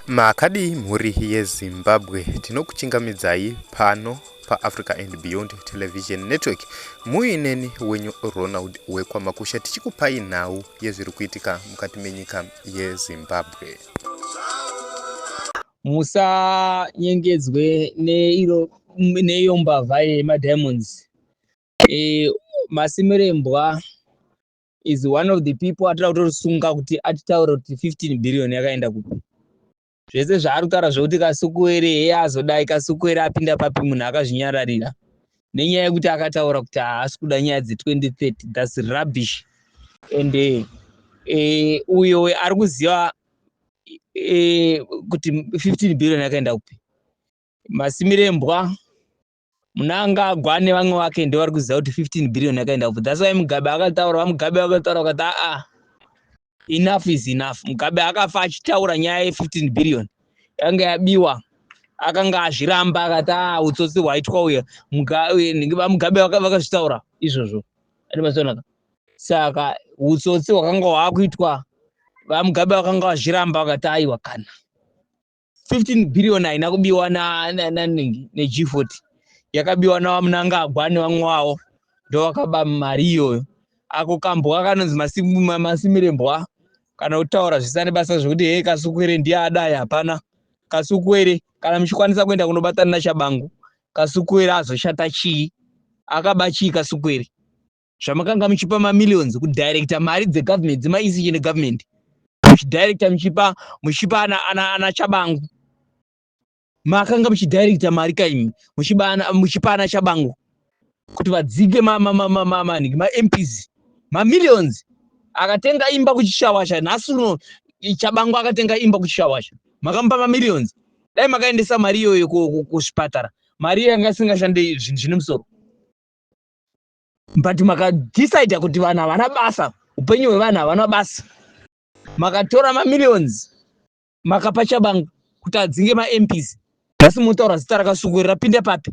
Makadii mhuri yeZimbabwe, tinokuchingamidzai pano paAfrica and Beyond Television Network muineni wenyu Ronald wekwaMakusha tichikupai nhau yezviri kuitika mukati menyika yeZimbabwe. Musanyengedzwe neiro neiyo mbavha yemadiamonds. Masimirembwa is one of the people atira kutosunga kuti atitaure kuti 15 billion yakaenda kupi. Zvese zvaari kutaura zvekuti Kasukuwere heye azodai, Kasukuwere apinda papi, munhu akazvinyararira nenyaya yekuti akataura kuti haasi kuda nyaya dze2030. That's rubbish. And uyo ari kuziva kuti 15 billion yakaenda kupi, Masimirembwa, Mnangagwa nevamwe vake ndo vari kuziva kuti 15 billion yakaenda kupi. That's why Mugabe akataura, VaMugabe vakataura vakati, "Aa, enough is enough." Mugabe akafa achitaura nyaya ye15 billion yanga yabiwa. Akanga azviramba akati, "A, utsotsi hwaitwa uya." VaMugabe vakazvitaura izvozvo, andimazonaka. Saka utsotsi hwakanga hwakuitwa, VaMugabe vakanga vazviramba vakati, "Aiwa, kana 15 billion haina kubiwa nanhingi neG40, yakabiwa naVaMnangagwa nevamwe vavo, ndo vakaba mari iyoyo." Ako kambwa kanonzi Masimirembwa kana kutaura zvisina nebasa zvekuti hei, Kasukwere ndiye adai. Hapana Kasukwere. Kana muchikwanisa kuenda kunobatana naTshabangu, Kasukwere azoshata chii? Akaba chii Kasukwere, zvamakanga muchipa mamillions kudirecta mari dzegovernment, dzemaECG negovernment, muchidirecta, muchipa ana Tshabangu? Makanga muchidirecta mari kaimi, muchipa ana Tshabangu kuti vadzike maMPs, mamillions. Akatenga imba kuChishawasha. Nhasi uno Tshabangu akatenga imba kuChishawasha, makamupa mamillions. Dai makaendesa mari iyoyo kuzvipatara, mari iyo yanga isingashande zvinhu zvine musoro. But makadecida kuti vanhu havana basa, upenyu hwevanhu havana basa. Makatora mamillions, makapa Tshabangu kuti adzinge maMPs. Nhasi mutaura zita raKasukuwere rapinda papi?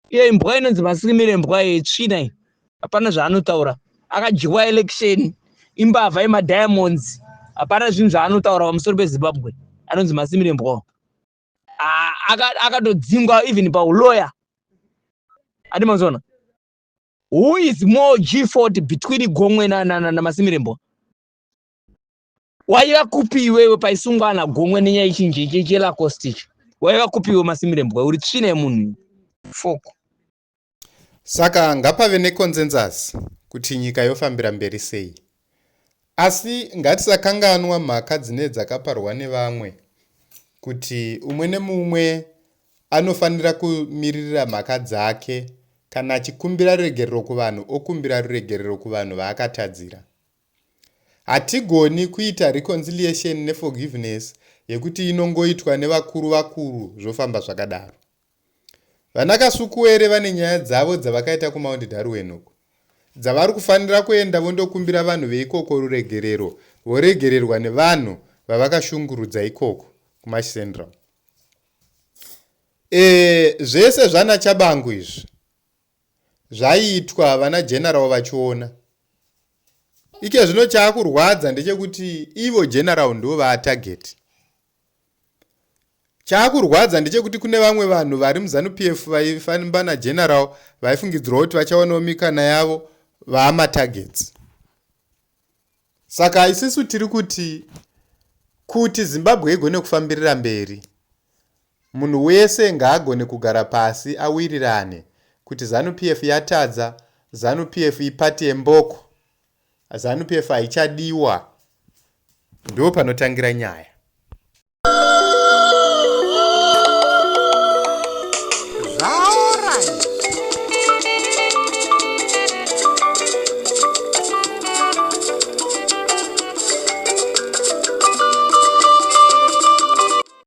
Iyo imbwa inonzi Masimirembwa yetsvina iyi, hapana zvaanotaura. Akadyiwa election, imbavha yemadiamonds, hapana zvinhu zvaanotaura pamusoro peZimbabwe. Anonzi Masimirembwa akatodzingwa even pauloya. Adi mazona, who is more G40 between Gomwe naMasimirembwa? Waiva kupi iwewe paisungwa naGomwe nenyaya ichinji cheLacoste ichi? Waiva kupi iwe, Masimirembwa? Uri tsvina yemunhu, foko. Saka ngapave neconsensus kuti nyika yofambira mberi sei, asi ngatisakanganwa mhaka dzine dzakaparwa nevamwe, kuti umwe nemumwe anofanira kumiririra mhaka dzake. Kana achikumbira ruregerero kuvanhu, okumbira ruregerero kuvanhu vaakatadzira. Hatigoni kuita reconciliation neforgiveness yekuti inongoitwa nevakuru vakuru, zvofamba zvakadaro. Vana Kasukuwere vane nyaya dzavo dzavakaita kuMount Darwin uko dzavari kufanira kuenda vondokumbira vanhu veikoko ruregerero, voregererwa nevanhu vavakashungurudza ikoko kuMash Central. Zvese zvana Tshabangu izvi zvaiitwa vana general vachiona. Ike zvino chaakurwadza ndechekuti ivo general ndo vaatarget. Chaakurwadza ndechekuti kune vamwe vanhu vari muZANU PF vaifamba nageneral, vaifungidzirwa kuti vachawanawo mikana yavo, vaamatargets. Saka isusu tiri kuti Zimbabwe igone kufambirira mberi, munhu wese ngaagone kugara pasi awirirane kuti ZANU PF yatadza, ZANU PF ipati yemboko, ZANU PF haichadiwa. Ndo panotangira nyaya.